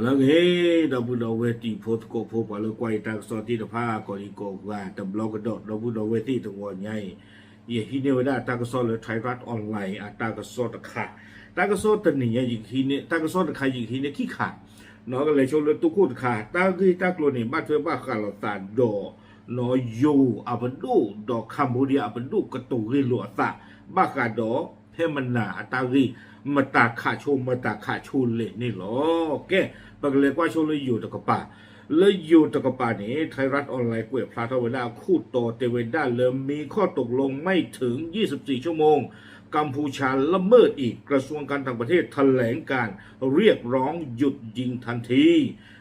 လၢအဂ့ၤ ဒီပုၢ်ဒီဝဲၢ်တံၤဖိသကိးဖိ ပှၤလၢကွၢ်ယတၢ်ကစီၣ်သ့ၣ်တဖၣ် ကိးဒံကိးဂၤတဘျီကဒီး ဒီပုၢ်ဒီဝဲၢ်သ့ၣ်တဂီၤညါအံၤ ယဟံးန့ၢ်ဝဲဒၣ်တၢ်ကစီၣ်လၢ Thai Rat Online အတၢ်ကစီၣ်တခါ, တၢ်ကစီၣ်တနံၤညါ တၢ်ကစီၣ်တခါယကဟံးန့ၢ်ခံခါ, နီၢ်ကလဲၤဆိလၢသုးခိၣ်တခါ တၢ်ဂ့ၢ်တၢ်ကျိၤန့ၣ် ဘၣ်ထွဲဘၣ်ဃးလိာ်သးဒီး နီၢ်ယိၤအပဒိၣ်ဒီး Cambodia အပဒိၣ်ကတိၤဂ့ၢ်လိာ်အသး ဘၣ်ဃးဒီး ဖဲမနၤအတၢ်ဂ့ၢ် မတၤခးဆိ မတၤခးဆိလဲၣ်န့ၣ်လီၤ. ကဲ, ပကလဲၤကွၢ်ဆိလၢယိၤတကပၤ, လၢယိၤတကပၤန့ၣ် Thai Rat Online ကွဲးဖျါထီၣ်ဝဲဒၣ်အခိၣ်တီတဲဝဲဒၣ်လၢ มีข้อตกลงไม่ถึง ยี่สิบสี่ชั่วโมง กัมพูชาละเมิดอีก กระทรวงการต่างประเทศแถลงการเรียกร้องหยุดยิงทันที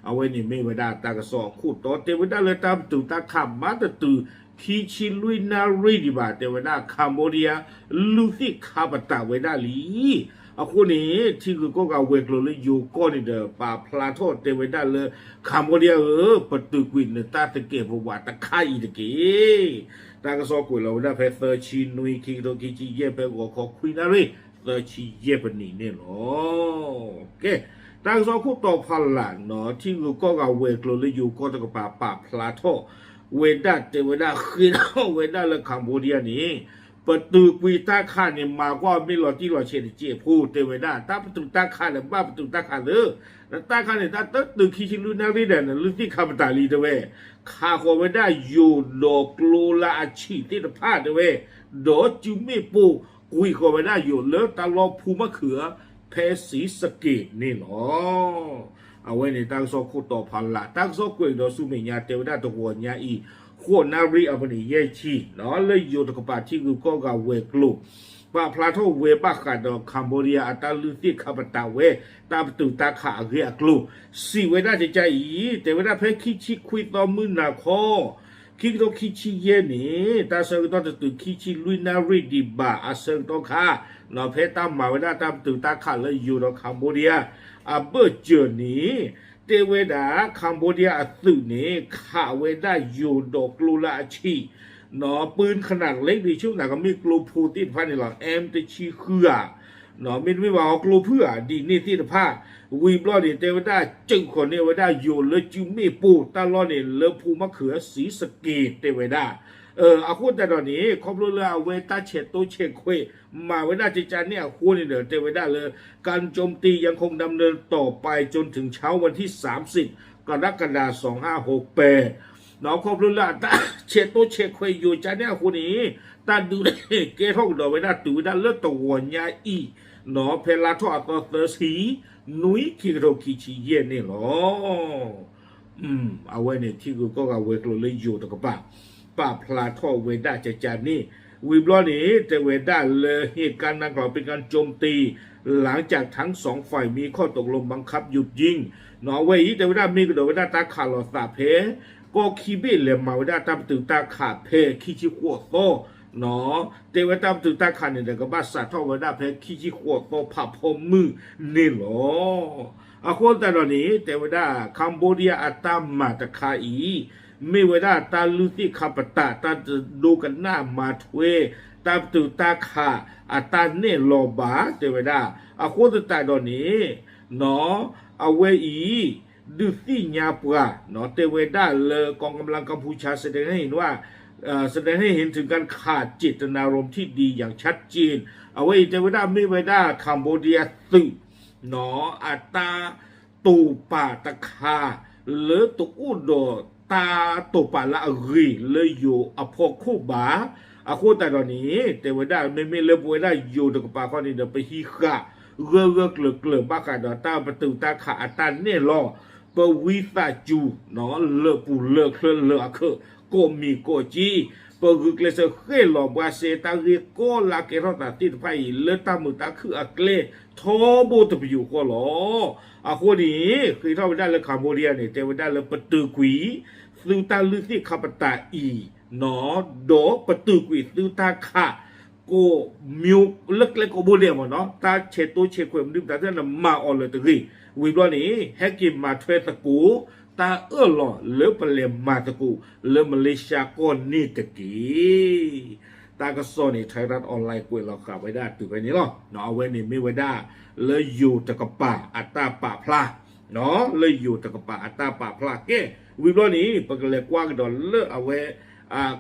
အဝဲန့ၣ်မ့ၢ်ဝဲဒၣ်တၢ်ကစီၣ်အခိၣ်တီ တဲဝဲဒၣ်လၢတၢ်ပတုာ်တၢ်ခးမၤတတုၤ ခံဆံလွံၢ်နၣ်ရံၣ်ဒံးဘၣ် တဲဝဲဒၣ် Cambodia လူၢ်သ့ၣ်ခါပတာ်ဝဲဒၣ်လံ. အဃိန့ၣ် ထံဂုၤကီၢ်ဂၤဝဲၤကျိၤလၢယိၤကီၢ်န့ၣ်ဒီး ပာ်ဖျါထီၣ်တဲဝဲဒၣ်လၢ Cambodia ဧၢ, ပတုာ်ကွံာ်နတၢ်သကဲာ်ပဝးတခါအံၤတက့ၢ်. တၢ်ကစီၣ်ကွဲးလီၤဝဲဒၣ်ဖဲသၢဆံနွံ ခံကထိခံဆံယဲၢ် ဖဲဂီၤခီခွံနၣ်ရံၣ် သၢဆံယဲၢ်ပနံးန့ၣ်လီၤ. ကဲ, တၢ်ကစီၣ်ခိၣ်တီဖီလာ်နီၢ် ထံဂုၤကီၢ်ဂၤဝဲၤကျိၤလၢယိၤကီၢ်တကပၤ ပာ်ဖျါထီၣ်ဝဲဒၣ်တဲဝဲဒၣ် ဃ့ထီၣ်ဝဲဒၣ်လၢ Cambodia န့ၣ် ပတုာ်ကွံာ်တၢ်ခးန့ၣ် မၤကွၢ်မ့ၢ်လီၤတံၢ်လီၤဆဲးတစဲးဖိ တဲဝဲဒၣ် တၢ်ပတုာ်တၢ်ခးန့ၣ် ဘၣ်ပတုာ်တၢ်ခးလၢ တၢ်ခးန့ၣ် တၢ်တတုၤခံဆံလွံၢ်နၣ်ရံၣ်ဒီး လူၢ်သ့ၣ်ခါပတာ်လံတဲဝဲ, ခးဃီၤဝဲဒၣ်ယိၤဒီးကျိလၢအဆံးသ့ၣ်တဖၣ်တဲဝဲ, ဒီးစုမ့ၣ်ပိၢ် ကွံာ်ဃီၤဝဲဒၣ်ယိၤလၢတၢ်လီၢ်ဖူမၣ်ခုး ဖဲစံစက့းန့ၣ်လီၤ. အဝဲန့ၣ်တၢ်ကစီၣ်ခိၣ်တီဖီလာ် တၢ်ကစီၣ်ကွဲးဒီးဆူမဲာ်ညါတဲဝဲဒၣ်တဂီၤညါအံၤ ဃိးနၣ်ရံၣ်အပနံးယဲၢ်ဆံ လၢယိၤတကပၤထံဂုၤကီၢ်ဂၤဝဲၤကျိၤ ပာ်ဖျါထီၣ်ဝဲဘၣ်ဃးဒီး Cambodia အတၢ်လုၢ်သ့ၣ်ခါပတာ်ဝဲ တၢ်ပတုာ်တၢ်ခးအဂ့ၢ်အကျိၤ စံးဝဲဒၣ်ကကါအံၤ တဲဝဲဒၣ်ဖဲခံဆံခွံသီမုၢ်နၤခီ ခံကထိခံဆံယဲၢ်န့ၣ် တၢ်ဆၢကတီၢ်တတုၤခံဆံလွံၢ်နၣ်ရံၣ်ဒံးဘၣ်အဆၢကတီၢ်ခါ ဖဲတၢ်မၤဝဲဒၣ်တၢ်ပတုာ်တၢ်ခးလၢယိၤဒီး Cambodia အဘၢၣ်စၢၤန့ၣ် တဲဝဲဒၣ် Cambodia အသုးန့ၣ် ခးဝဲဒၣ်ယိၤဒီးကျိလၢအဆံး နီၢ် ปืนขนาดเล็ก ဒ်ဆူၣ်နၤကမ့ၢ်ကျိဖိသ့ၣ်တဖၣ်န့ၣ်လီၤ M တဆံဃုဧါ မ့တမ့ၢ်ဘၣ်ဟီကျိဖုၣ်ဧါ ဒ်န့ၣ်သ့ၣ်တဖၣ် ဝံၤဘျီန့ၣ် တဲဝဲဒၣ် စၢဃီၤန့ၢ်ဝဲဒၣ်ယိၤလၢစုမ့ၣ်ပိၢ်တၢ်လီၢ်န့ၣ် လၢဖူမၣ်ခုးစံစက့းတဲဝဲဒၣ် အဃိသတးဒီးန့ၣ် ခီဖျိလၢအဝဲတၢ်ဆဲးတိဆဲးခွဲး မၤဝဲဒၣ်ကကါန့ၣ်အဃိန့ၣ်ဒီး တဲဝဲဒၣ်လၢ การโจมตียังคงดำเนินต่อไปจนถึงเช้าวันที่สามสิบ กรกฎาคม สองห้าหกแปด ခီဖျိလၢအတၢ်ဆဲးတိဆဲးခွဲးယိၤကါန့ၣ်အဃိန့ၣ် တၢ်ဒုးန့ၣ် ကဲထီၣ်ကဒီးဝဲဒၣ်တုၤဝဲဒၣ်လၢတဂီၤညါအံၤ နီၢ် ဖဲလါထီၣ်အသီသၢဆံ နွံ ခံကထိခံဆံယဲၢ်န့ၣ်လီၤ. အဝဲန့ၣ်ထံဂုၤကီၢ်ဂၤဝဲၤကျိၤလၢယိၤတကပၤ ပာ်ဖျါထီၣ်ဝဲဒၣ်ကကါန့ၣ် ဝံၤဘျီန့ၣ် တဲဝဲဒၣ်လၢ เหตุการณ์ดังกล่าวเป็นการโจมตี หลังจากทั้งสองฝ่ายมีข้อตกลงบังคับหยุดยิง နီၢ် အဝဲအံၤ တဲဝဲဒၣ်မ့ၢ်ကဒီးဝဲဒၣ်တၢ်ခးလိာ်သးဖဲ ကီၢ်ခံဘ့ၣ်လဲၤမၤဝဲဒၣ်တၢ်ပတုာ်တၢ်ခးဖဲခံဆံဃိးသီ နီၢ် တဲဝဲတၢ်ပတုာ်တၢ်ခးန့ၣ်ဒီး ကဘၣ်စးထီၣ်ဝဲဒၣ်ဖဲခံဆံဃိးသီဖးဖီမုၢ်န့ၣ်လီၤ. အဃိသတးဒီးန့ၣ် တဲဝဲဒၣ် Cambodia အတၢ်မၤတခါအံၤ မ့ၢ်ဝဲဒၣ်တၢ်လုၢ်သ့ၣ်ခါပတာ် တၢ်ဒိကနၣ်မၤထွဲ တၢ်ပတုာ်တၢ်ခးအတၢ်နဲၣ်လီၤဘၣ် တဲဝဲဒၣ် အဃိသတးဒီးန့ၣ် နီၢ် အဝဲအံၤ ဒုးသ့ၣ်ညါပှၤ နီၢ် တဲဝဲဒၣ်လၢ กองกำลังกัมพูชา แสดงให้เห็นว่า แสดงให้เห็นถึงการขาดเจตนารมณ์ที่ดีอย่างชัดเจน အဝဲအံၤတဲဝဲဒၣ်မ့ၢ်ဝဲဒၣ် Cambodia သုး နီၢ် အတၢ်တိာ်ပာ်တခါ လၢတအိၣ်ဒီးတၢ်တိာ်ပာ်လၢအဂ့ၤလၢယိၤအဖီခိၣ်ဘၣ်. အဃိသတးဒီးန့ၣ် တဲဝဲဒၣ် မ့မ့ၢ်လၢပဝဲဒၣ်ယိၤတကပၤခီန့ၣ်ဒီး ပဟံးဃာ်ဂၢၢ်ဂၢၢ်ကျၢၤကျၢၤဘၣ်ဃးဒီးတၢ်ပတုာ်တၢ်ခးအတၢ်နဲၣ်လီၤ ပဝံသးစူၤ နီၢ် လၢာ်ပူၤလၢာ်ချၢလၢာ်အခၢး ကိးမံၤကိးကၠံ ပဂုာ်ကျဲးစၢးဃ့ၣ်လီၤဘှါစဲတၢ်ဂ့ၢ်ကီလၢအကဲထီၣ်သးသ့ၣ်တဖၣ်အံၤ လၢတၢ်မုာ်တၢ်ခုၣ်အကျဲ ထီဘိတပယူာ်ဃီလီၤ. အဃိန့ၣ် ဃ့ထီၣ်ဝဲဒၣ်လၢ Cambodia န့ၣ် တဲဝဲဒၣ်လၢပတုာ်ကွံာ် သုတၢ်လုၢ်သ့ၣ်ခါပတာ်အံၤ နီၢ် ဒီးပတုာ်ကွံာ်သုတၢ်ခး ကိးမံၤ လၢကျဲကိးဘိလဲၣ်မ့ၢ်နီၢ် တၢ်ဆဲးတိဆဲးခွဲးမနုၤမတၤသ့ၣ်န့ၣ် မၤအီၤလၢၤတဂ့ၤ. ဝံၤဘျီန့ၣ် ဟဲက့ၤမၤထွဲသကိး တၢ်အၢၣ်လီၤလၢပလဲၤမၤသကိး လၢမလ့ၡါကီၢ်န့ၣ်တက့ၢ်. တၢ်ကစီၣ်န့ၣ် Thai Rat Online ကွဲးလီၤဃာ်ဝဲဒၣ်တုၤဖဲန့ၣ်လီၤ. အဝဲန့ၣ်မ့ၢ်ဝဲဒၣ် လၢယိၤတကပၤအတၢ်ပာ်ဖျါ လၢယိၤတကပၤအတၢ်ပာ်ဖျါကဲ, ဝံၤဘျီန့ၣ် ပကလဲၤကွၢ်ကဒီးလၢအဝဲ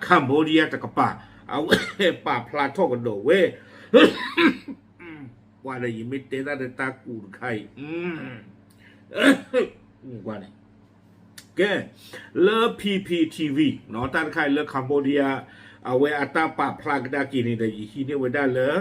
Cambodia တကပၤ အဝဲပာ်ဖျါထီၣ်ကဒီးဝဲ ပှၤဒီးယမ့ၢ်တဲတၢ်ဒီးတၢ်ကူးတခါအံၤ ကွၢ်န့ၣ် ကဲ, လၢ P P T V တၢ်တခါအံၤလၢ Cambodia အဝဲအတၢ်ပာ်ဖျါကဒါက့ၤန့ၣ်ဒီး ယဟံးန့ၢ်ဝဲဒၣ်လၢ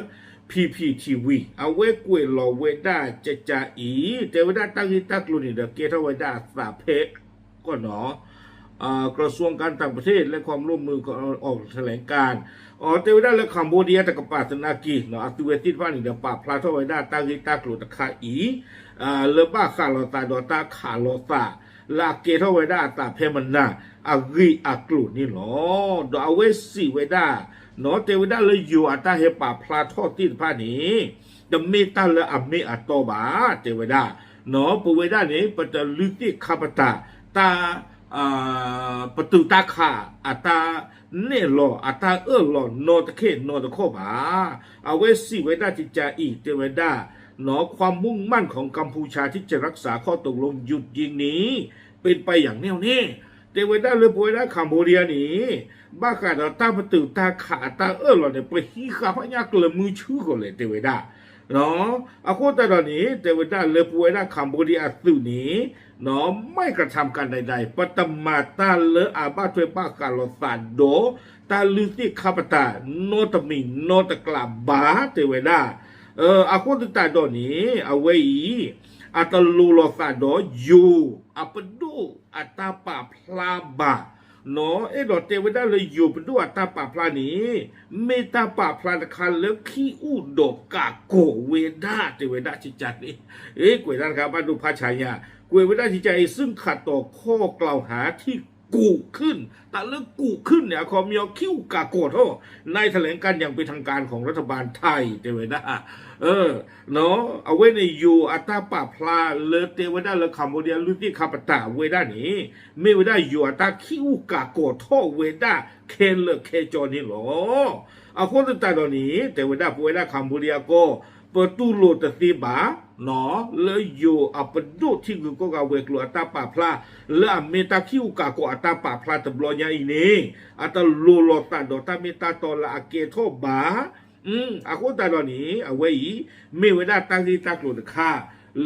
P P T V အဝဲကွဲးလီၤဝဲဒၣ်ကကအံၤ တဲဝဲဒၣ်တၢ်ဂ့ၢ်တၢ်ကျိၤန့ၣ်ဒီး ကဲထီၣ်ဝဲဒၣ်အသးဖဲ ကီၢ်နီၤ กระทรวงการต่างประเทศ และความร่วมมือออกแถลงการณ์ အတဲဝဲဒၣ်လၢ Cambodia တကပၤသနာ်က့ အသုဝဲသ့ၣ်တဖၣ်န့ၣ်ဒီး ပာ်ဖျါထီၣ်ဝဲဒၣ်တၢ်ဂ့ၢ်တၢ်ကျိၤတခါအံၤ လၢဘၣ်ဃးလိာ်သးဒီးတၢ်ခးလိာ်သး လၢအကဲထီၣ်ဝဲဒၣ်အသးဖဲမနၤ အဂ့ၢ်အကျိၤန့ၣ်လီၤ. ဒီးအဝဲစံးဝဲဒၣ် တဲဝဲဒၣ်လၢယိၤအတၢ်ဟဲပာ်ဖျါထီၣ်သ့ၣ်တဖၣ်န့ၣ် တမ့ၢ်တၢ်လၢအမ့ၢ်အတီဘၣ် တဲဝဲဒၣ် ပဝဲဒၣ်န့ၣ် ပတလုၢ်သ့ၣ်ခါပတာ် တၢ် ပတုာ်တၢ်ခးအတၢ်နဲၣ်လီၤ အတၢ်အၢၣ်လီၤနီတခဲနီတခီၣ်ဘၣ်. အဝဲစံးဝဲဒၣ်ကကအံၤ တဲဝဲဒၣ် ความมุ่งมั่นของกัมพูชาที่จะรักษาข้อตกลงหยุดยิงนี้เป็นไปอย่างแน่วแน่ တဲဝဲဒၣ်လၢပဝဲဒၣ် Cambodia န့ၣ် ဘၣ်ဃးဒီးတၢ်ပတုာ်တၢ်ခးအတၢ်အၢၣ်လီၤန့ၣ် ပဟံးဃာ်ဖးညါကျၢၤမုဆူဃီလဲၣ် တဲဝဲဒၣ် အဃိသတးဒီးန့ၣ် တဲဝဲဒၣ်လၢပဝဲဒၣ် Cambodia အသုးန့ၣ် ไม่กระทำการใดๆ ပတမၤတၢ်လၢအဘၣ်ထွဲဘၣ်ဃးလိာ်သးဒီး တၢ်လုၢ်သ့ၣ်ခါပတာ် နီတမံၤနီတကျးဘၣ် တဲဝဲဒၣ် အဃိသတးဒီးန့ၣ် အဝဲအံၤ အတလိၤလိာ်သးဒီးယိၤအပဒိၣ်အတၢ်ပာ်ဖျါဘၣ် အဲၣ်ဒိးတဲဝဲဒၣ်လၢယိၤပဒိၣ်အတၢ်ပာ်ဖျါန့ၣ် မ့ၢ်တၢ်ပာ်ဖျါတခါလၢခံအူၣ်ဒီးကးကီးဝဲဒၣ် တဲဝဲဒၣ်ကကန့ၣ် ကွဲးတၢ်တခါဘၣ်ဒိဖးဆါညါ ကွဲးဝဲဒၣ်ကကအံၤ ซึ่งขัดต่อข้อกล่าวหาที่กุขึ้น တၢ်လၢ กุขึ้น န့ၣ် အခီပညီ ခံအူၣ်ကးကီးထီၣ် ในแถลงการณ์อย่างเป็นทางการของรัฐบาลไทย တဲဝဲဒၣ် အဝဲန့ၣ် ယိၤအတၢ်ပာ်ဖျါလၢတဲဝဲဒၣ်လၢ Cambodia လုၢ်သ့ၣ်ခါပတာ်ဝဲဒၣ်န့ၣ် မ့ၢ်ဝဲဒၣ်ယိၤအတၢ်ခံအူၣ်ကးကီးထီၣ်ဝဲဒၣ်ခဲလၢာ်ခဲဆ့န့ၣ်လီၤ. အဃိသတးဒီးန့ၣ် တဲဝဲဒၣ်ပဝဲဒၣ် Cambodia ကီၢ် ပတူၢ်လိာ်တသ့ဘၣ် လၢယိၤအပဒိၣ်ထံဂုၤကီၢ်ဂၤဝဲၤကျိၤအတၢ်ပာ်ဖျါ လၢအမ့ၢ်တၢ်ခံအူၣ်ကးကီးအတၢ်ပာ်ဖျါတဘျီညါအံၤန့ၣ် အတလိၤလိာ်သးဒီးတၢ်မ့ၢ်တၢ်တီလၢအကဲထီၣ်ဘၣ် အဃိသတးဒီးန့ၣ် အဝဲအံၤ မ့ၢ်ဝဲဒၣ်တၢ်ဂ့ၢ်တၢ်ကျိၤတခါ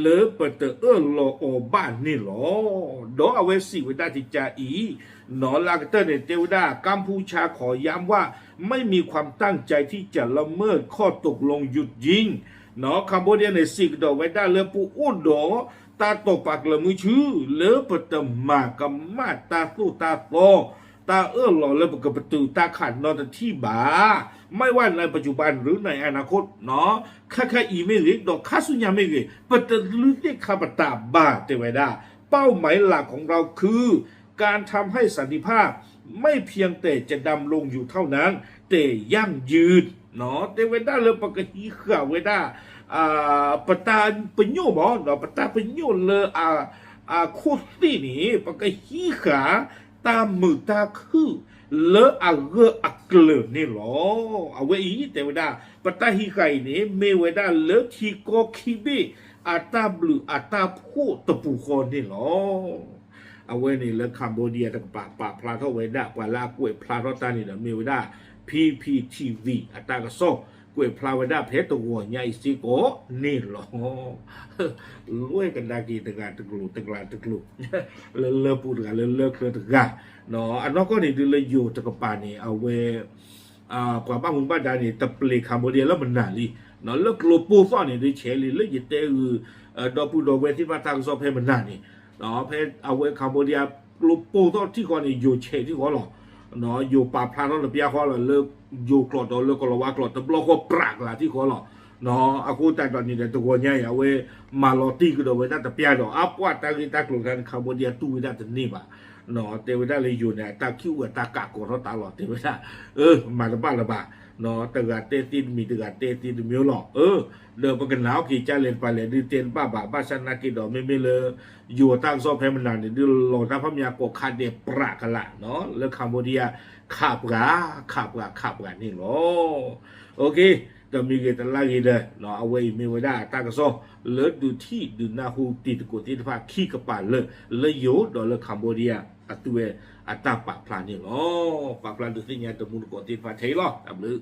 လၢပတအၢၣ်လီၤအီၤဘၣ်န့ၣ်လီၤ. ဒီးအဝဲစံးဝဲဒၣ်ကကအံၤ နီၢ်လၢကတၢၢ်န့ၣ် တဲဝဲဒၣ် กัมพูชาขอย้ำว่าไม่มีความตั้งใจที่จะละเมิดข้อตกลงหยุดยิง နီၢ် Cambodia န့ၣ် စံးကဒီးဝဲဒၣ်လၢပအိၣ်ဒီး တၢ်တိာ်ပာ်ကျၢၤမုဆူ လၢပတမၤကမၣ်တၢ်သိၣ်တၢ်သီ တၢ်အၢၣ်လီၤလၢပကပတုာ်တၢ်ခးနီတထံၣ်ဘၣ် ไม่ว่าในปัจจุบันหรือในอนาคต ခဲခါအံၤမ့ၢ်ဂ့ၤ ဒီးခါဆူညါမ့ၢ်ဂ့ၤ ပတလုၢ်သ့ၣ်ခါပတာ်ဘၣ် တဲဝဲဒၣ် เป้าหมายหลักของเราคือการทำให้สันติภาพไม่เพียงแต่จะดำรงอยู่เท่านั้น แต่ยั่งยืน တဲဝဲဒၣ်လၢပကဟံးဃာ်ဝဲဒၣ် ပတၢ်ပညိၣ်မး ဒီးပတၢ်ပညိၣ်လၢ အခိၣ်သ့ၣ်န့ၣ် ပကဟံးဃာ်တၢ်မုာ်တၢ်ခုၣ်လၢအဂၢၢ်အကျၢၤန့ၣ်လီၤ. အဝဲအံၤတဲဝဲဒၣ် ပတၢ်ဟံးဃာ်အံၤန့ၣ် မ့ၢ်ဝဲဒၣ်လၢထံကီၢ်ခံဘ့ၣ်အတၢ်ဘျုးအတၢ်ဖှိၣ်တပူၤဃီန့ၣ်လီၤ. အဝဲန့ၣ်လၢ Cambodia တကပၤ ပာ်ဖျါထီၣ်ဝဲဒၣ် ပှၤလၢအကွဲးဖျါထီၣ်တၢ်န့ၣ်ဒီး မ့ၢ်ဝဲဒၣ် P P T V အတၢ်ကစီၣ် ကွဲးဖျါဝဲဒၣ်ဖဲတဂီၤညါအံၤစ့ၢ်ကီးန့ၣ်လီၤ. လွဲၢ်ကဒါက့ၤတဂၤတကျိၤ တဂၤတကျိၤ လၢလၢပူၤတဂၤ လၢလၢချၢတဂၤ အနီၢ်ကီၢ်န့ၣ်ဒုးလၢယိၤတကပၤန့ၣ် အဝဲ ပှၤဘၣ်မူဘၣ်ဒါန့ၣ် တပျ့ၤ Cambodia လၢမနၤလံ. လၢကျိပိၢ်သီၣ်န့ၣ် ဒုးဆဲးလံ လၢယတဲဂုာ် ဒီပုၢ်ဒီဝဲၢ်သ့ၣ်တဖၣ်တၢ်ကစီၣ်ဖဲမနၤန့ၣ် ဖဲအဝဲ Cambodia ကျိပိၢ်သီၣ်ထံၣ်ဃီန့ၣ် ယိၤဆဲးထံၣ်ဃီလီၤ. ယိၤပာ်ဖျါထီၣ်တပျၢ်ဃီလီၤ လၢယိၤကျိာ်ဒီးလၢကီၢ်လၤဝါကျိာ် တဘျီဃီပြးကလာ်ထံၣ်ဃီလီၤ. အဃိသတးဒီးန့ၣ်ဒီး တဂီၤညါအံၤ အဝဲမၤလီၤတံၢ်ကဒီးဝဲဒၣ်တပျၢ်ဒီး အပှၤတၢ်ဂ့ၢ်တၢ်ကျိၤတခါန့ၣ် Cambodia တူၢ်ဝဲဒၣ်တန့ၢ်ဘၣ် တဲဝဲဒၣ်လၢယိၤန့ၣ် အတၢ်ခံအူၣ်အတၢ်ကးကီးထီၣ်တၢ်လီၤ တဲဝဲဒၣ် မၤတဘၣ်လၢၤဘၣ် တဂၤတဲသ့တမံၤ တဂၤတဲသ့တမံၤလီၤ. ဒီးပကနၣ်အီၣ်က့ၤကၢ်လဲၣ်တပၤလဲၣ် ဒုးတဲတဘၣ်ဘၣ် ဘၣ်ဆၣ်သနာ်က့ဒီး မ့မ့ၢ်လၢ ယိၤတၢ်ကစီၣ်ဖဲမနၤန့ၣ် ဒုးလီၤတၢ်ဖးမ့ၢ်အကိးခးဒဲးပြးကလာ် လၢ Cambodia ခးပှၤ ခးပှၤ ခးပှၤန့ၣ်လီၤ. တမံၤဂ့ၤတလါဂ့ၤဒီး အဝဲအံၤမ့ၢ်ဝဲဒၣ်တၢ်ကစီၣ်လၢဒုးထံၣ်ဒုးနၢ်ဟူတံၤသကိးသ့ၣ်တဖၣ်ခံကပၤလၢာ် လၢယိၤဒီးလၢ Cambodia အသုဝဲအတၢ်ပာ်ဖျါန့ၣ်လီၤ. ပာ်ဖျါဒုးသ့ၣ်ညါတမူတကိးသ့ၣ်တဖၣ်ထဲအံၤလီၤ. တၢ်ဘျုး